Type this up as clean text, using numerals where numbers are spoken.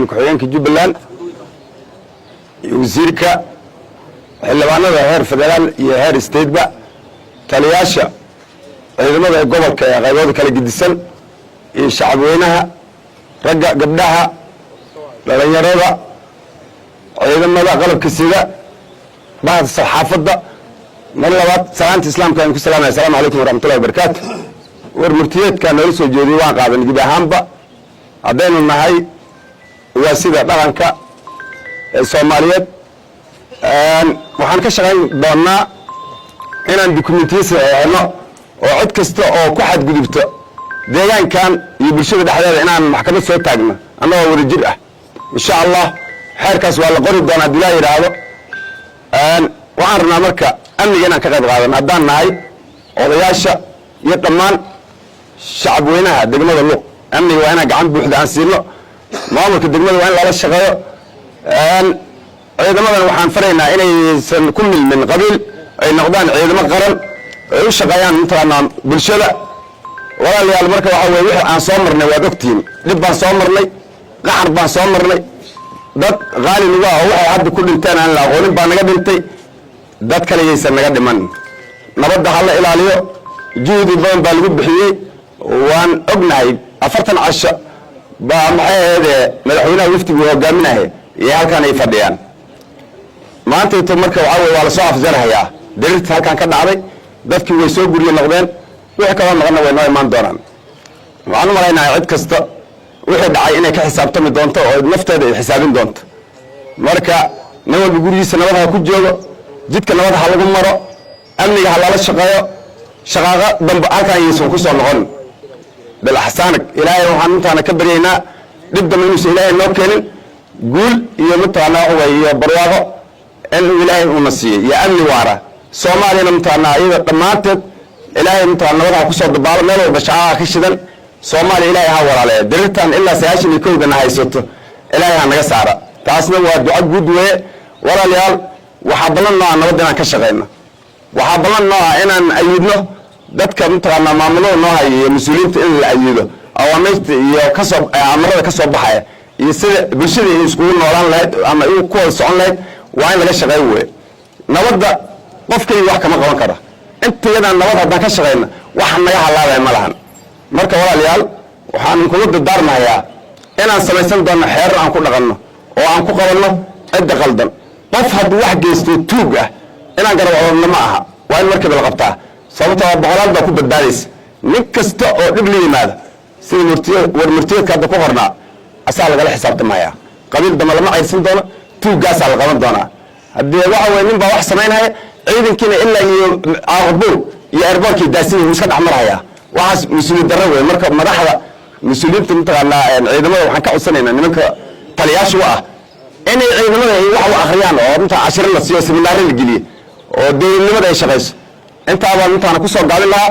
Madaxweyne ku-xigeenka Jubbaland iyo wasiirka, xildhibaanada heer federaal iyo heer stateba, taliyaasha ciidamada ee gobolka ee qaybooda kala gedisan iyo shacabweynaha, ragga, gabdhaha, dhalinyarada, ciidamada qalabka sida, bahda saxaafadda, mar labaad salaanta Islaamka ayaan ku salaamaya. Asalamu calaykum waraxmatullahi wabarakaatu. War murtiyeedkaa noola soo jeediyey waan qaadanay gebi ahaanba. Haddaynu nahay waa sida dhaqanka ee Soomaaliyeed, waxaan ka shaqayn doonnaa inaan dukumentiyo saxeexno oo cid kasta oo ku xadgudubto deegaankan iyo bulshada dhexdeeda inaan maxkamad soo taagno annagoo wada jir ah, insha Allah. Xeerkaas waa la qori doonaa haddii laa yidhaahdo. Waxaan rabnaa marka amniga inaan ka qayb qaadano haddaan nahay odayaasha iyo dhammaan shacabweynaha degmada Luuq. Amniga waa inaan gacan buuxda aan siino. Maamulka degmada waa in lala shaqeeyo. Ciidamadan waxaan faraynaa inaysan ku milmin qabiil, ay noqdaan ciidamo qaran, ay u shaqeeyaan mataqaanaa bulshada. Walaalayaal, marka waxaa weye wixii aan soo marnay waad ogtihiin. Dhib baan soo marnay, qaxar baan soo marnay, dad qaali nagu ah oo waxay hadda ku dhinteen aan la aqoonin baa naga dhintay. Dad kale yaysan naga dhiman. Nabadda ha la ilaaliyo. Juhdi badan baa lagu bixiyey, waan ognahay. 40 casho baa, maxay ahaydee, madaxweynaha wafdigu hogaaminahay iyo halkan ay fadhiyaan maantayto. Marka waxaa weye waa lasoo afjarhayaa dariirta halkan ka dhacday. Dadkii way soo guryo noqdeen, wixii kaloo noqonna way noo imaan doonaan. Waxaan u malaynayaa cid kasta wixii dhacay inay ka xisaabtami doonto oo nafteeda ay xisaabin doonto. Marka nin walba gurigiisa nabad ha ku joogo, jidka nabad ha lagu maro, amniga ha lala shaqeeyo. Shaqaaqo dambe halkan yaysan ku soo noqon. Bilaxsaanag Ilaahay waxaan intaana ka baryaynaa dhib dambe inuusan Ilaahay noo keenin, guul iyo mataqaanaa waxa weye iyo barwaaqo in Ilaahay uuna siiyey iyo amni waara. Soomaaliyana mataqaanaa iyada dhammaanteed Ilaahay mataqana nabad ha kusoo dabaalo. Meel walba shaqaha ka shidan. Soomaaliya Ilaahay ha walaaleeya. Dirirtan ilaa 91-dana haysato Ilaahay ha naga saara. Taasna waa duco guud weeye. Walaalayaal, waxaa ballan noo ah nabadda inaan ka shaqayno. Waxaa ballan noo ah inaan ayidno dadka mataqaanaa maamulada noo haya iyo mas-uuliyiinta, in la ayido awaamiirta iyo kasoo amarada ka soo baxaya iyo sida bulshada ay iskugu noolaan lahayd ama ku wada socon lahayd waa in laga shaqeyn weeye. Nabadda qofkayga wax kama qaban kara. Inta yadaan nabad haddaan ka shaqayna, wax naga halaabaya ma lahan. Marka walaalayaal, waxaan kugu dardaarmahayaa inaan samaysan doonno xeerar aan ku dhaqanno oo aan ku qabanno cidda qaldan. Qof hadduu wax geysto tuug ah, inaan garab ma aha, waa in markiiba la qabtaa, sababtoo ah boqolaal baa ku badbaadaysa. Nin kasta oo dhib la yimaada, sida murtiy war murtiyeedka hadda ku qornaa, asaa lagala xisaabtamaya. Qabiil dambe lama cayrsan doono, tuuggaasaa la qaban doonaa. Haddii waxa weye nin baa wax samaynaya, ciidankiina ilaa iyo Caaqabow iyo airportkii daasin wuu iska dhex marhayaa. Waxaas mas-uuliyad darro wey. Marka madaxda, mas-uuliyiinta mataqaanaa ciidamada, waxaan ka codsanaynaa nimanka taliyaashu ah inay ciidamada ay wax u akhriyaan oo inta cashiro la siiyo, seminaaro la geliyo oo dowladnimada ay shaqayso. Intaabaan intaana kusoo gaabin lahaa.